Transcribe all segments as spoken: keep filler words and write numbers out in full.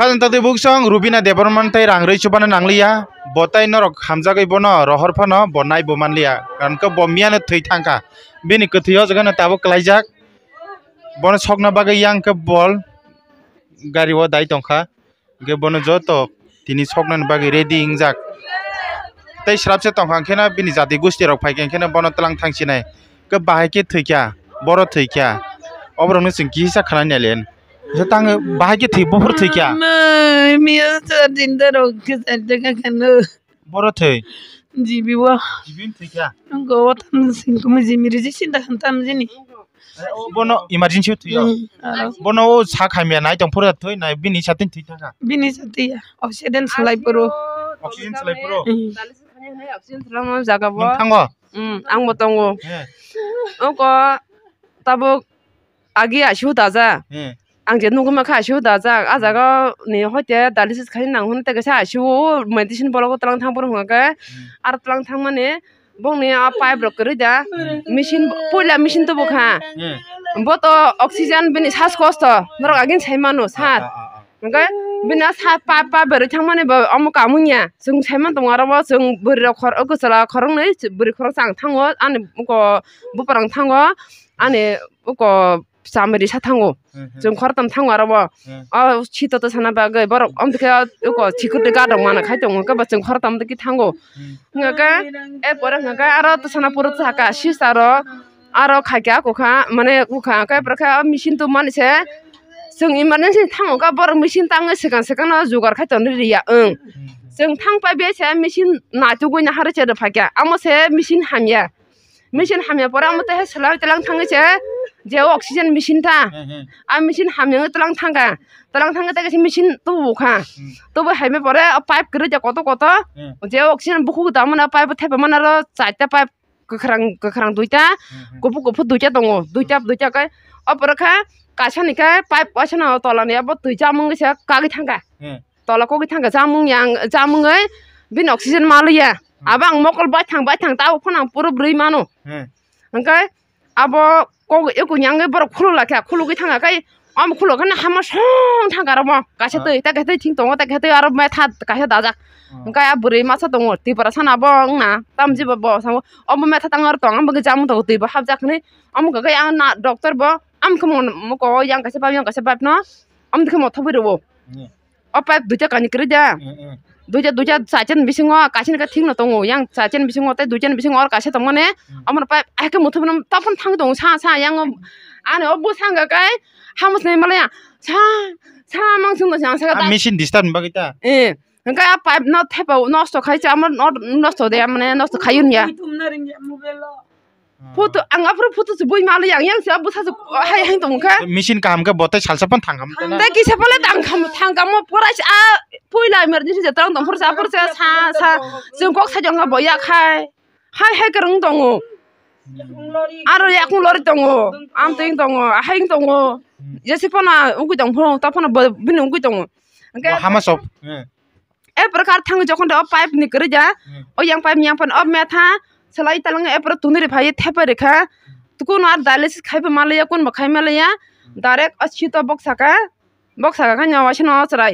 Hajang twi buksong Rubina Debbarma tei rang rwi chubana nangliya. Bo tei norok hamjagwi bono rohor phano bo nai bo manliya. Karon khe bo miyano thwi thangkha. Bini kwthwi o jaga no tabuk klaijak. Bono sokna bagwi yang khe bol gari o dai tongkha. Hwnkhe bono joto tini soknani bagwi ready wngjak. Tei swrapsa tongkha hwnkhe no bini jati gusti rok phaikha hwnkhe no bono twlang thangsinai. Khe bahai khe thwikha, boro thwikha. Oborokno chwng kisa khwnani nailen. Khe tang bahai khe thwi buphuru thwikha. Mami, o char jinda rok khe char jaga khano. Boro thwi. Jibi o. Jibi thwikha. Go o tam sing kumi jimi riji sinda khan tam jini. Bono emergency thwi. Hmm, aro. Bono o sa khamya nai tong phuru thwi nai bini satin thwi thangkha. Bini sati ya. Oxygen salai puro. Oxygen salai puro. Hmm. Oxygen salai jaga bo. Nwng thango? Hmm, ang bo tongo. He. Oko tabuk agi ashu daja. He. Ang je nugwi mankha ashu dajak. A jaga ni hoite dialysis khai nang hwn tei kaisa ashu o medicine bolok o twlang thang phuru hwnkha khe. Hmm. Aro twlang thang mani bongni a pipe rok kwrwi da. Hmm. Machine puila machine tubu kha. Hmm. Bo to oxygen bini sas kosto norok agin sai mano sat. Ah, ah, ah, ah. Hwnkhe bini a sat pipe pipe berwi thang mani bo omo kamung ya. Chwng sai man tongo aro bo chwng bwrwi rok khor o kwchwla khoroknwi bwrwi khoroksa ang thango ani uko bupharang thango ani uko chamari sa thango. Hmm, hmm. Chwng khoroktham thango aro bo. Hmm. O sito to sana bagwi borok omtwkhe uko security guard rok mana khai tongo hwnkhe bo chwng khoroktham thango. Hmm. Hwnkhe e pore hwnkhe aro to sana puro saka sister rok aro khaikhe ako kha mane ukha khe borok khe o machine tubumani se chwng emergency thango khe borok machine tangwi swkang swkang no jugar khai tonwi riya wng. Hmm. Chwng thang pai bese machine naitugwi naharwi cherwi phaikha amo se machine hamya. Machine hamya pore amo tei selai telang thangwi se je oxygen machine ta. Hmm, hmm. A machine hamya wngwi telang thangkha. Telang thangwi tei kaisa machine tubu kha. Hmm. Tubu haimya pore o pipe kwrwi ja kotor kotor. Hmm. Je oxygen bukhuk da mano pipe thepa mano aro charta pipe kwkhwrang kwkhwrang duita, hmm, hmm, kuphur kuphur duita tongo. Duita duita khe o pore khe kaisa ni khe pipe waisa no tola ni abo twi chamung se kagwi thangkha. Hmm. Tola kogwi thangkha chamung yang chamungwi bini oxygen maliya. Hmm. Abo ang mokol baithang baithang tabuk phano ang puro bwrwi mano. Hmm. Hwnkhe abo kok eko nyangwi borok khuluk lakha khulugwi thangkha khai omo khuluk kheno hama song thangkha aro mo kaisa, ah, twi ta kaisa twi thing tongo ta kaisa twi aro metha kaisa dajak. Ah. Hwnkhe a bwrwi masa tongo Tiprasa no abo wngna tamjeba bo sango omo metha tang aro tong omo khe chamung tongo twi bo hapjak hinwi omo khe ang na doctor bo amkhe mo moko yang kaisa bab yang kaisa bab no amkhe mo thobwi rwo. Hmm. O pipe duita kani kwrwi da. Mm, mm. Duita, duita chachen bisingo kaisa ni khe thik no tongo. Yang chachen bisingo tei duita ni bisingo or kaisa tongmani. Mm. Omo pipe ai khe muthubno tapon thang tongo sa, sa yang ani o bwsang khe hamus nai malaya. Sa, sa mang sung sa sa. A machine disturb ni bagwi ta? Eh. Hwnkhe a pipe no thepa nosto khai cha, amo no-, nosto de, mane nosto khai ya. Photo, ang aphuru photo se bui mali yang, yang se bwsa se hai hai tong kha. Machine kaham khe bo tei salsa phano thang kham tei na. Tei kisa phano thang kham, thang kham mo pura se a puila emergency je tong tong phuru sa, phuru sa, sa, sa, chwng kok sa jong bo ya khai. Hai hai kwrwng tongo. Aro yakung lori tongo, amtwing tongo, ahaing tongo. Jesi phano ugui tong phuru, ta phano bo bini ugui tongo. Hwnkhe bo hama sok. Eh. E prokhar thang jokhon o pipe ni kwrwi ja, hmm, o yang pipe yang pan o metha selai talang e pro tunui ri phai thepa ri kha. Tukuno ar dialysis khai pa malaya kun ba khai malaya. Direct o sito bok saka, bok saka kanya waisa no chwrai.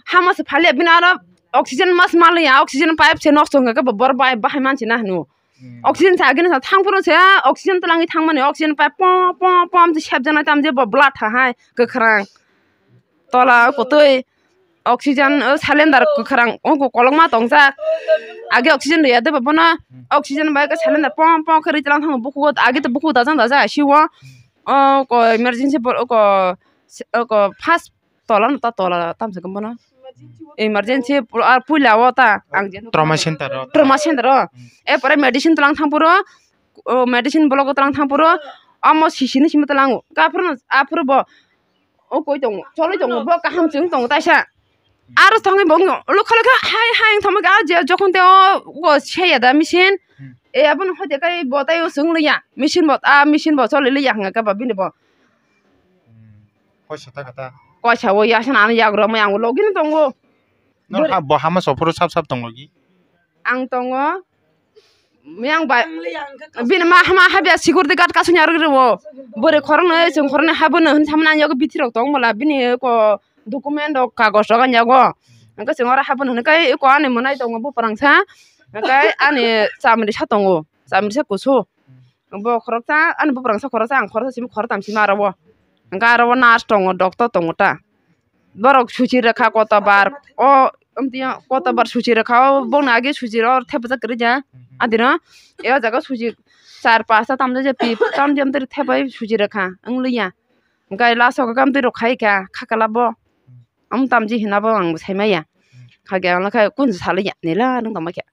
Hama se phali bini aro oxygen mas malaya, oxygen pipe se nosto wngkha khe bo bor bai bahai mansi na hwno. Hmm. Oxygen sa agini sa thang phuru se oxygen twlangwi thangmani oxygen pipe pom pom pom se sepjaknai tam je bo blood tha hai kwkhwrang. Tola kotoi oxygen, o cylinder kwkhwrang o kolokma tongjak. Age oxygen rwya de bono oxygen bai khe cylinder pom pom khe rwi tlang thango bukugo age to bukugo dajang dajak asi o. O ko emergency bo o ko, o ko first tola no ta tola tam se bono. Emergency ar puila o ta ang je trauma center o. Trauma center o. E pore medicine tlang thang phuru, o medicine block o tlang thang phuru, amo sisini simi tlang o. Ka phuru no, a phuru bo o koi tongo, choloi tongo, bo kaham chwng tongo taisa. Aro thangwi bo wngno, lokha lokha hai hai wng thangma khe, a je jokhon tei o, o se ya da machine. Hmm. E abono hoite kai bo tai o chwng liya, machine bo, a machine bo choli liya hwnga khe bo bini bo. Hmm. Koisa ta kha ta? Koisa o yasa nang yagra mai ang logi no tongo. Nor ha, bo hama sophoro sap sap tong logi? Ang tongo. Yang bai bini ma hama habya security guard kasung ya rw. Bore khorang no, chwng khorang no habo no hin samna yago bithi rok tong mala bini ko document rok kagoj rok ani yago. Hwnkhe chwng oro haphano hwnwi kai eko ani mwnai tongo buprang sa. Hwnkhe ani chamri sa tongo, chamri sa kusu. Bo khoroksa, ani buprang sa khoroksa, ang khoroksa simi khoroktham simi aro o. Hwnkhe aro o nurse tongo, doctor tongo ta. Borok suchi rwkha kotobar, o amtwi kotobar suchi rwkha, o bongni age suchi rw thepajak kwrwi ja. Adino e o jaga suchi char pasta tamjak je pi tamjak amtwi thepai suchi rwkha wng liya. Hwnkhe last o khe amtwi rok khai kha, kha kala bo. Am tamji hina bo ang sai maya. Kha khe ang khe kun sali ya nila nung tong khe.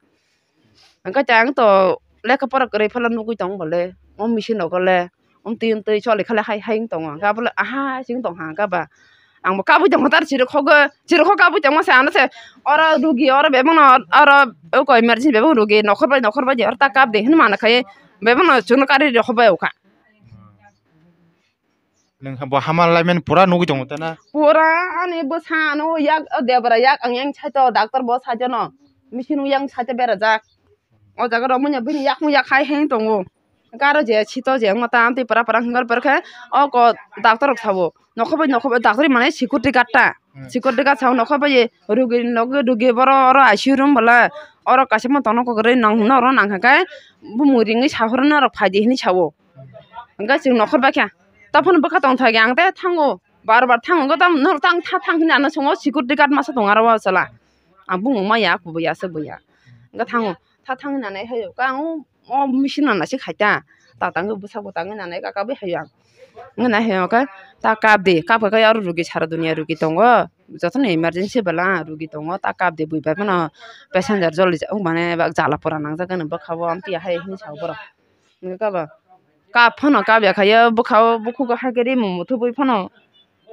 Ang khe ang to lekha pora kwrwi phano nugui tong bole. O machine rok le. Amtwi amtwi choli khala hai hai wng tongo. Ang khe abo le aha sing tong ha ang khe ba. Ang bo kabui tong tar chiri khogo. Chiri khok kabui tong se ano se. Oro rugi oro bebang no oro o ko emergency bebang rugi nokhor bai nokhor bai oro ta kap de hin mana khai. Bebang no chwngno kari rokho bai ukha. Nwng bo hama laimani pura nugui tongo tana. Pura ani bwsa ano yak o debra yak ang yang saito doctor bo saito no. Machine yang saito berajak. O jaga rok munya bini yak muya khai heng tongo. Garo je sito je mata amtwi pura pura hingal pore khe o ko doctor rok sabo. Nokho bai nokho bai doctor mane security guard ta. Hmm. Security guard sao nokho bai rugi nogo rugi boro oro I C U room bala. Oro kaisa mo tono kok rwi nang hwnna oro nang kha khe bumung ringwi sahoro norok phaidi hinwi sao. Hwnkhe chwng nokhor bai kha. Taphano bwkha tongthok ya, ang tei thango. Bar bar thango, hwnkhe tamo norok tang tha thang hinwi ano chwngno security guard masa tongo aro o chwla. Ang bumung maya, kubui aswk buya. Hwnkhe thango. Tha thang hinwi nanai hayo. Khe ang o, o machine no naisik khai ta. Ta tangwi bwsakbo tangwi nanai kaka bai hayo ang. Wngwi nai hayo khe ta kap di. Kap khe aro rugi sara dunia rugi tongo. Jotono emergency bwla rugi tongo. Ta kap di bui bai phano passenger joli jak mane jala pora nangjak gana bwkha o amtwi hai hinwi sao borok. Hwnkhe kabo kap phano kap ya khayo bwkha o bukhugo hakhe rimung muthubwi phano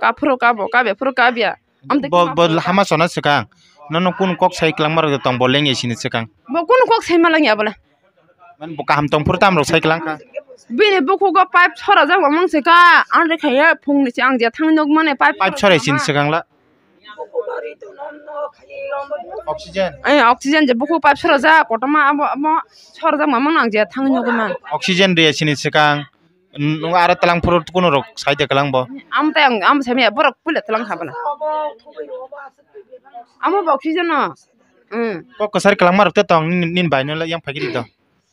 kap phuru kabo kap ya phuru kap ya. Amtwi bo khe bo hama sona swkang nono kunu kok sai kwlangma rok tong bo lengya sini swkang. Bo kunu kok sai ma langya bole. Man bo kaham tong phuru tam rok sai kwlang kha. Bini bukhugo pipe sora jak mamang swkha ang rwkha ya phungni se ang je thang nuk mane pipe. Pipe sorai sini swkang la. Oxygen. Eh, oxygen je bukhuk pipe sorajak, kotorma abo, abo sorajak mamang nang je thangwi nugui man. Oxygen riya sini swkang, n-, nung aro twlang phuru kunu rok sai de kwlang bo. Am tei ang, am sai maya borok puila twlang kha bana. Amo bo oxygen no. Hmm. Kok kwsari kwlangma rok te tong, nini, nini bai no yang phai kiri to.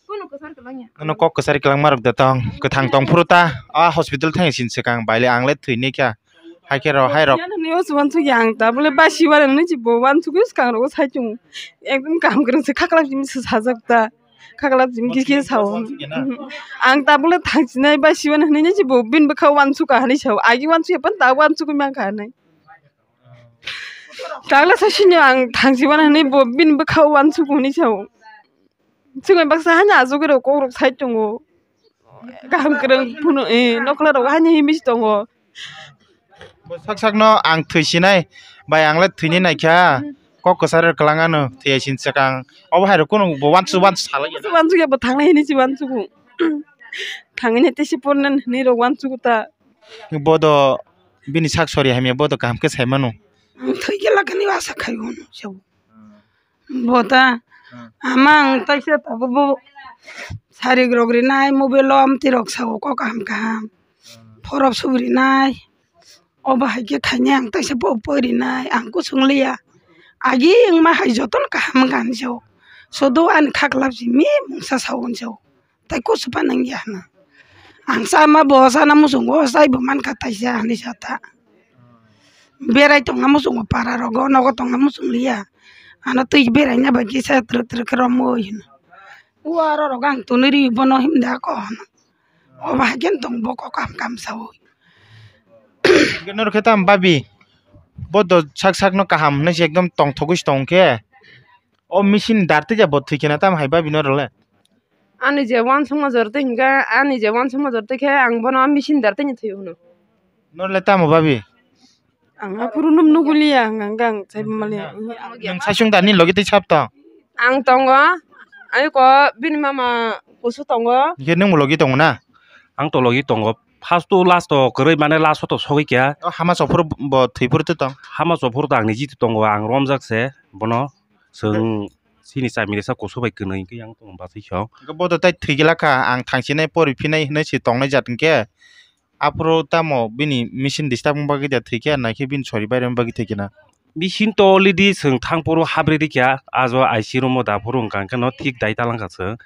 Kunu kwsar kwlangya. Nono kok kwsari kwlangma rok de tong, kwthang tong phuru ta, a hospital thang sini swkang, baile ang le thwini kha. Hai khe ro, hai rok. Yan ni os wansuk yang ta, bole basi wale ni ji bo wansuk swkang rok sai chung. Ekdom kaham kwrwng se khaklap jim se sajak ta. Khaklap jim kis kis sao. Ang ta bole thang sinai basi wale ni ji bo bin bwkha wansuk ka hani sao. Agi wansuk ya pan ta wansuk man kha nai. Tangla sa sini ang thang si wale ni bo bin bwkha wansuk ni sao. Chwng baksa hani asugwi rok kok rok sai tongo. Kaham kwrwng phano, eh, nokla rok hani himwi tongo. Bo sak sak no ang thwi sinai, bai ang le thwini naikha, kok kwchar kwlangano thwi sini swkang. Obo hai rok kunu bo wansuk wansuk salai. Wansuk ya bo thangnai hini si wansugo. Thangwi nai tei si pornani hini rok wansugo ta. Bodo bini sak sori hamya bodo kaham khe sai mano. Thwi gela kani asa khai hwn. Bo ta, hmm, ama ang taisa tabuk bo sarik rok rinai, mobile o amtwi rok sao kok kaham kaham, hmm, phorop suk rinai, obo hai khe khainai ang taisa bo poi rinai, ang kusung liya, agi wngma hai jotono kaham wngkha hinwi sao, sodo ani khaklap simi mungsa sao hinwi sao. Tai kusu phano wngya hwnwi. Ang sama bo sana muchungo, chaibo mankha taisa hinwi sa ta. Berai tongna muchungo para rogo, nogo tongna muchung liya. Ano twi beraina bai kisa twrwk twrwk khe romwi hino. O aro rogo ang tonwi ri bono himda ko hino. Obo hai khe tong bo kok kam kam sawi. Norok khe tam babi. Bodo sak sak no kaham hinwi se ekdom tongthogwi se tong khe. O machine dar twi ja bo thwi khe na tam hai babi norok le. Ani je wansukma jor twi hinkhe, ani je wansukma jor twi khe ang bono machine dar twi thwi hwno. Norok le tamo babi? Ang aphuru num nuguliya, ang, ang, ang, saibo maliya. Nwng saisung da ni logi tei sab tong? Ang tongo, ani ko bini mama kusu tongo. Hinkhe nwng bo logi tongo na? Ang to logi tongo. First to last to kwrwi mane last to sogwi kha. O hama sophuru bo thwi phuru twi tong? Hama sophuru to ang niji tongo, ang romjak se bono. Chwng chini chaimilisa kusu bai kwnwi hwnkhe yang tong bachwi kho. Hwnkhe bodo tai thwi gela kha, ang thangsinai pori phinai hinwi se tongnai jat hwnkhe. Aphuru tamo bini machine disturb wng bagwi da thwikhe, naikhe bini sori bairem bagwi thwikhe na? Machine to already chwng thang phuru habri rikya, ajo I C room o da phuru wngkha hwnkhe no thik dai talangkha chwng.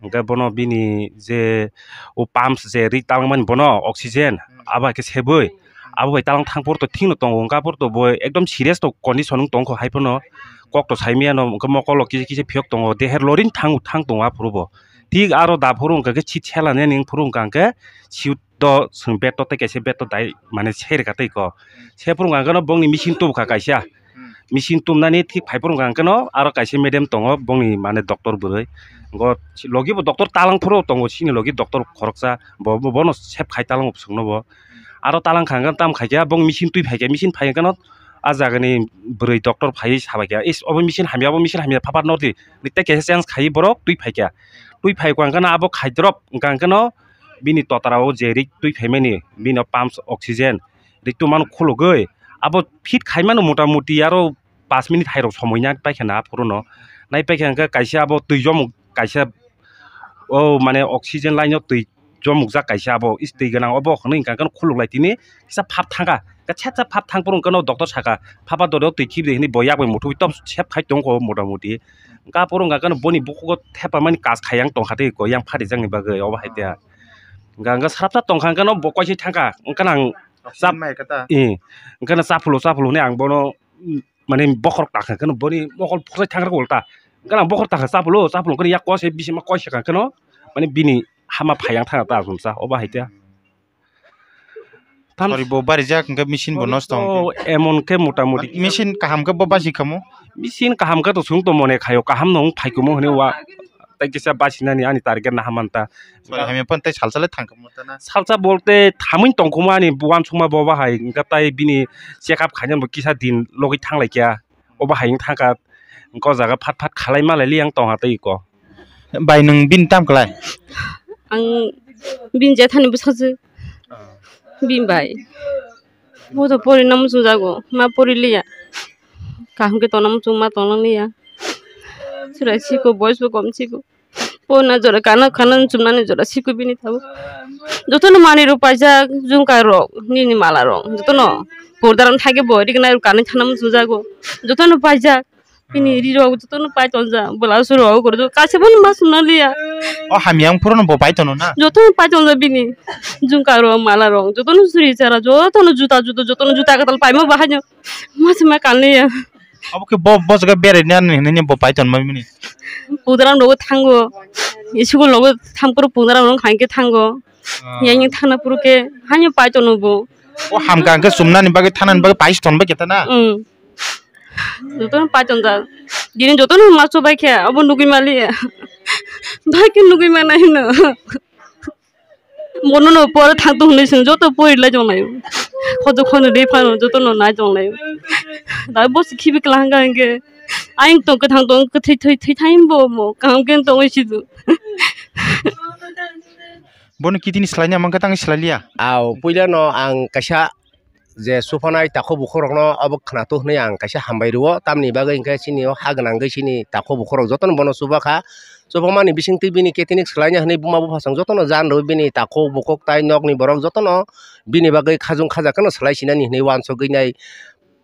Hwnkhe bono bini je o pumps je ri talangmani bono oxygen, abo hai khe sebwi, abo bai talang thang phuru to thik no tongo, hwnkha phuru to bo ekdom serious to condition wng tongkho, hai phano kok to saimaya no, hwnkhe mokol o kisa kisa phiyok tongo, deher lorin thang thang tongo aphuru bo. Thik aro da phuru hwnkha khe seat sela nini phuru hwnkha hwnkhe seat to chwng bed to tei kaisa bed to dai mane serika tei ko. Se phuru hwnkha hwnkhe no bongni machine tubukha kaisa. Machine tumnani thik phai phuru hwnkha hwnkhe no aro kaisa madam tongo bongni mane doctor bwrwi. Go logi bo doctor talang phuru tongo, sini logi doctor khoroksa bo, bo, bono sep khai talang bwswkno bo. Aro talang kha hwnkhe tam khai khe bong machine twi phai khe, machine phai hwnkhe no a jagani bwrwi doctor phaiwi sabai khe, "Is, obo machine hamya, obo machine hamya, phapar nordi." Tei kaisa change khai borok twi phai khe. Twi phai hwnkha hwnkhe no abo khai drop hwnkha hwnkhe no bini totara o je rik twi phaimani, bini o pumps oxygen rik twi mano khulugwi abo fit khaimano mota moti aro pash minute hai rok somoi nai paikha na aphuru no. Nai paikha hwnkhe kaisa abo twi jomuk kaisa o mane oxygen line o twi jomukjak kaisa abo is twi gwnang obo hwnwi hwnkha hwnkhe khuluk lai tini kisa phap thangkha. Kisa phap thang phuru hwnkhe no doctor sakha, "Phapa dori o twi khibidi," hwnwi bo yak bai muthubwi top sep khai tongkho mota moti. Hwnkhe aphuru hwnkha hwnkhe boni bukhugo thepamani kaj khai yang tongkha tei ko yang phatijakni bagwi obo hai tei. Hwnkha hwnkhe srapsa tongkha hwnkhe no bo koisai thangkha, hwnkhe ang Oxygen chap-, mai khe ta. Eh, hwnkhe no chaphulo chaphulo hwnwi ang bono, mm, mane bokhorok takha hwnkhe no boni mokol phusai thangrwk ulta. Hwnkhe no ang bokhorok takha chaphulo chaphulo hwnkhe no yak kose bisima koise kha hwnkhe no mane bini hama phai yang thangkha ta asumsa obo hai tei. Tam- Sorry, bo barijak hwnkhe machine bo nosto hwnkhe. Emon khe mota moti. Machine kaham khe bo basi khamu? Machine kaham khe to chwng to mone khaio, kaham no wng phaikumo hwnwi wa-, tei kisa basinani ani target naha manta. Sorry, hamya phone tei salsa le thangkhamu ta na? Salsa bolte thamwi tongkhumo ani uansukma bo bahai, hwnkhe tai bini check up khainani bo kisa din logwi thanglaikha, obo hai wng thangkha, hwnkhe o jaga phat phat khalai malai li ang tongha tei ko. Bai, nwng bini tam klai? Ang bini jethani bwsajwk. Bini bai. Bo to porina muchungjago, ma poriliya. Kaham khe tongna muchung ma tongna liya. Chwrai siko, boys bo kom siko. Porina jora kana kana chumnani jora siko bini tabo. Jotono manwi rok paijak, jungkai rok, nini mala rok, jotono. Pordaram thangkhe bo rignai rok kanwi thangna muchungjago. Jotono paijak. Bini rirok jotono pai tonjak, blouse rok gori kaisa bono ma sumna liya. O hamya wng phuru no bo pai tono na? Jotono pai tonjak bini jungka rok, mala rok, jotono suri chara, jotono juta, juta, jotono juta kwtal paima bahaino ma se ma kanliya. Obo khe bo, bo jaga berai nani hinwi bo pai tonma bini? Pudra nogo thango, school nogo thang phuru pudra rok khankhe thango. Yang yang thangna phuru khe haino pai tono bo. O hamka hwnkhe chumnani bagwi thanani bagwi pais ton bai khe ta na? Jotono pai tonjak. Dini jotono ma chubai khe abo nugui mali. Bai khe nugui mana hino. Bono no pore thang tong hinwi chwng joto pori lai tong lai. Khodo khono de phano jotono nai tong lai. Da bo se khibi kla hanga hingke. Ayang tong kwthang tong kwthwi thwi thwi thaim bo mo kaham khe tongwi sidu. Bono kitini swlaina mankha tang swlailia. Aw puila no ang kaisa je suphanai takhuk bukhuk rokno obo khwnathok hwnwi ang kaisa hambai rwo, tamni bagwi hwnkhe chini o ha gwnangwi chini takhuk bukhuk rok jotono bono chubakha. Chubamani bisingtwi bini ketinik swlaina hwnwi buma buphasong jotono jan rwwi bini takhuk bukhuk tai nokni borok jotono bini bagwi khajung khaja kheno swlai sinani hwnwi uansugwi nai.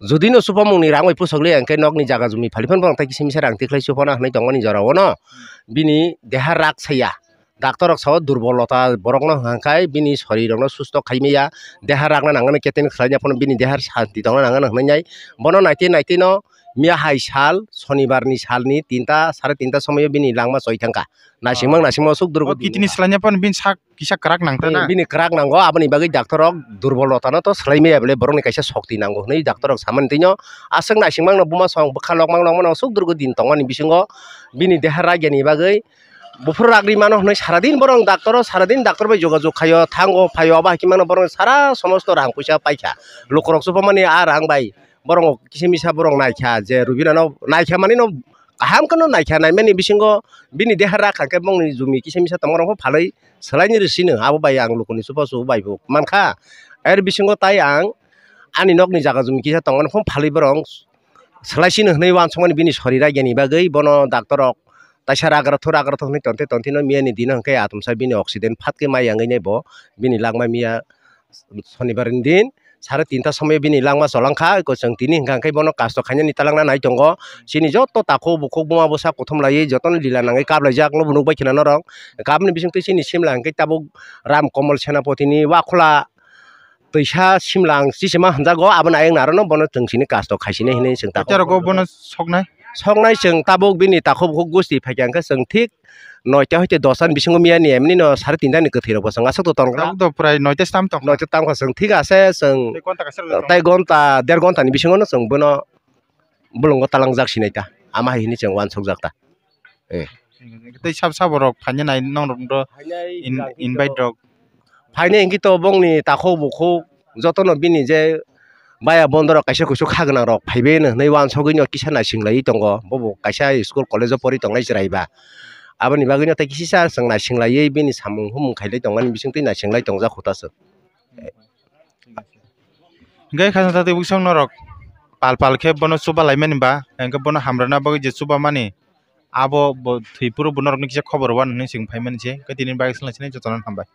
Judino chubamungni rang bai pusok liya hwnkhe nokni jaga jumi phali phano borok tai kisa misa rang tikhlai chuphana hwnwi tongmani jorao no bini deha rak saya. Doctor rok sao durbolota borokno hwnka khai bini sorirokno susto khai maya, deha rakna nangani keteni khlaina phano bini deha santi tongna nangani hwnwi nai. Bono naitwi naitwino miya hai sal, sonibarni salni tinta, sare tinta somoio bini langma choi thangkha. Naisingmang naisingmang aswk durgo. O kitini swlaina phano bini sak kisa kwrak nangkha na? Bini kwrak nango, aboni bagwi doctor rok durbolotano to swlai maya bole, borokni kaisa shokti nango hwnwi doctor rok samani tino. Aswk naisingmangno buma song bwkha lokmang lokmano aswk durgo din tongmani bisingo bini deha rakyani bagwi Buphuru ragri mano hwnwi saradin borok doctor o saradin doctor bai jogajog khaio, thango phaio, abo hai khe mano borok sara somosto rang puisa paikha. Lukurok chubamani a rang bai borok kisa misa borok naikha je Rubina no naikha manwi no kaham kheno naikha, naimani bisingo bini deha rak kha khe bongni jumi kisa misa tongma rok phalwi swlaini rw sino, abo bai ang lukuni chubachu bai bo mankha. Er bisingo tai ang ani nokni jaga jumi kisa tongmani phano phalwi borok swlai sino hwnwi uansukmani bini sori rakyani bagwi bono doctor rok taisa ragrathok ragrathok hwnwi tonte tontino miyani dino hwnkhe atomsa bini oxygen phat khe mai yangwi nai bo bini langma miya Sonibar ni din sare tinta somoi bini langma cholang kha, eko chwng tini hwnkha hwnkhe bono kasto khainani talangna nai tongo. Chini joto takhuk bukhuk buma bwsa kuthum laiwi jotono lila nangwi kaplaijak, nukbo nukbai khna norok. Aboni bisingtwi chini simla hwnkhe tabuk Ram Komol Senapoti ni Wakhula twisa simla ang chisima hwnjago, aboni ayang narono bono chwng chini kasto khaisini hinwi chwng tabuk. Terogo bono soknai? Soknai chwng tabuk bini takhuk bukhuk gusti phaikha hwnkhe chwng thik noita hoite dosta ni bisingo miya ni emni no sare tinta ni kwthwi rok bo chwng aswk to tongo. Tabuk to prai noita tam tong. Noita tam kha chwng thik ase chwng. Tei gonta kaisa rok tong. Tei gonta der gonta ni bisingo no chwng bono bolongo talangjak sinai ta ama hai hini chwng uansukjak ta. Eh. Tei sab sabo rok phaina nai nong rok do. Phainai in-, jang invite kito rok. Phainai hwnkhe to bongni takhuk bukhuk jotono bini je baya bondo rok kaisa kusu kha gwnang rok phaibai hwnwi uansugwi no kisa naising laiwi tongo. Bobo kaisa school college o pori tongnai chwrai ba. Aboni bagwi no tei kisa chwng naising laiwi bini samung humung khailai tongmani bisingtwi naising lai tongjak kho ta chwng. Hingke khasang tati bwswk norok pal pal khe bono chuba laimani ba, hingke bono hamrana bagwi je chuba mani, abo bo thwi phuru bo norokni kisa khobor wano hinwi chwng phaimani se, hingke tini bagwi swnglaisini jotono hambai.